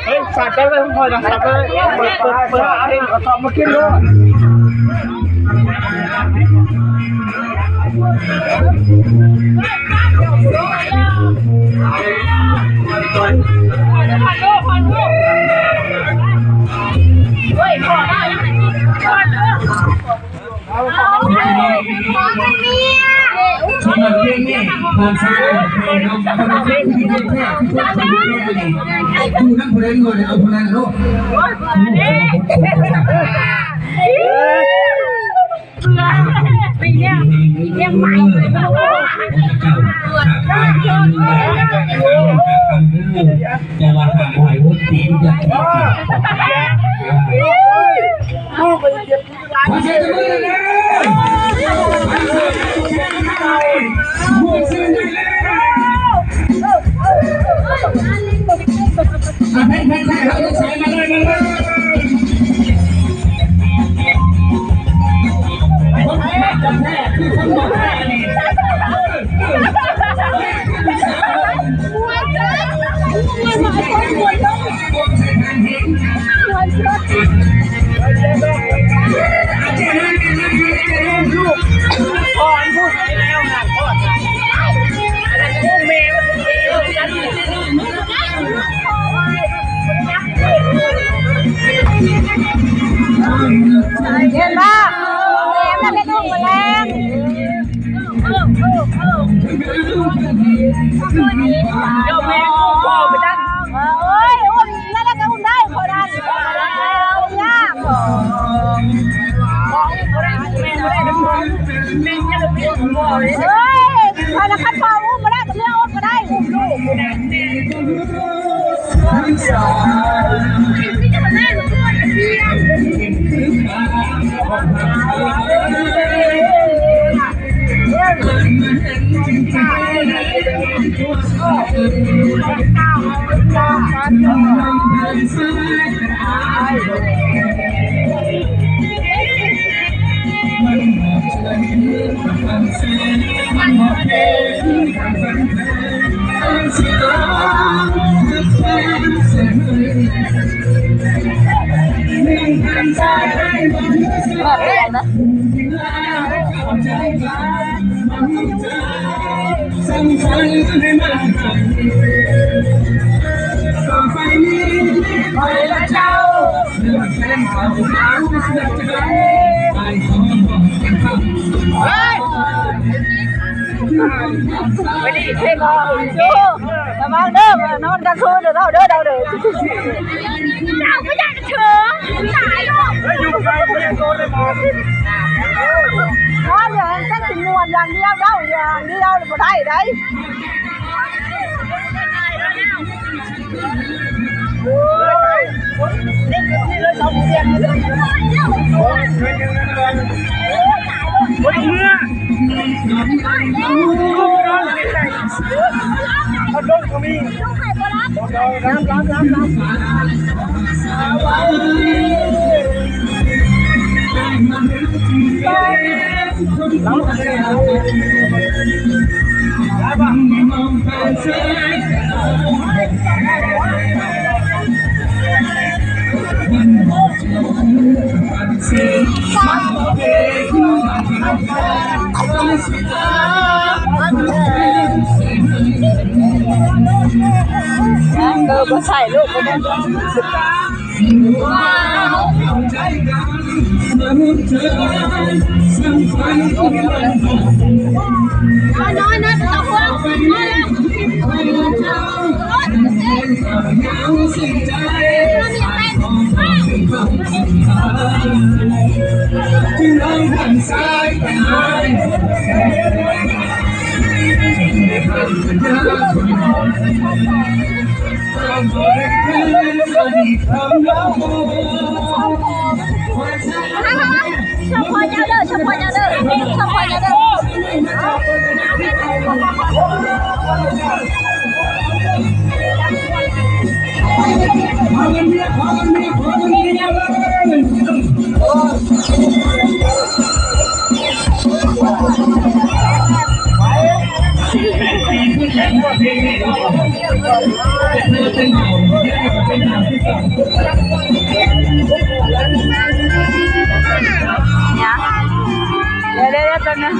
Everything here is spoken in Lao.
ເອີຍ ສາດໄດ້ເລີຍ ຂ້ອຍນະ ສາດໄດ້ເລີຍ ເປີດ ເປີດ ເປີດ ເອົາເອົາເຂົ້າມາກິນໂລດ. ສຳລັບເພງນີ້ ທ່ານຊາຍ ເພງເນາະ ຜູ້ນັ້ນຜູ້ໃດເງິນ ເອົາຜູ້ນັ້ນໂລດ. ເພື່ອ ເພື່ອ ເພື່ອ ແຕ່ວ່າຫາກໃຫ້ໂອນຕີນຈະ ຂໍສຽງຕົບມືແດ່ເດີ ອ່ະ ເພງແທ້ໆ ເຮົາຕ້ອງໃຊ້ມາເລີຍ ມາເລີຍ ຄົນແທ້ຈະແທ້ ຄືຄົນບໍ່ແທ້ນີ້. ເຫັນບໍ່? ແມ່ນເຮັດອອກມາແລ້ວ. ໂອ້ຍ ອຸ້ມແລ້ວກໍອຸ້ມໄດ້ ພໍນັ້ນ ຍາກ. ເອີຍ ຂ້ອຍນະ ຄັນພໍ່ອຸ້ມບໍ່ໄດ້ ກໍເລືອກອົດບໍ່ໄດ້ ອຸ້ມລູກ. ໄປດີເພງອອກ ໂອ້ ລະວັງເດີ ນອນກາງຄືນເດີ ເດີ ເດີ ເດີ. ເຈົ້າບໍ່ຢາກເຊີນ ຕາຍໂລດ. ເຮີ້ຍ ຢູ່ໄກເພງໂຕໄດ້ບໍ່? ນອນຢູ່ຫັ້ນ ຈັກຊິມ່ວນຢ່າງດຽວ ເວົ້າຢ່າງດຽວ ບໍ່ໄດ້ໄດ. ເອີ ບໍ່ໃສ່ລູກ ບໍ່ໄດ້. ສະເພາະເຈົ້າເດີ ສະເພາະເຈົ້າເດີ ສະເພາະເຈົ້າເດີ. ເປັນເພງເປັນເພງ ເດ ເດ ເດ ແປັບໜຶ່ງ.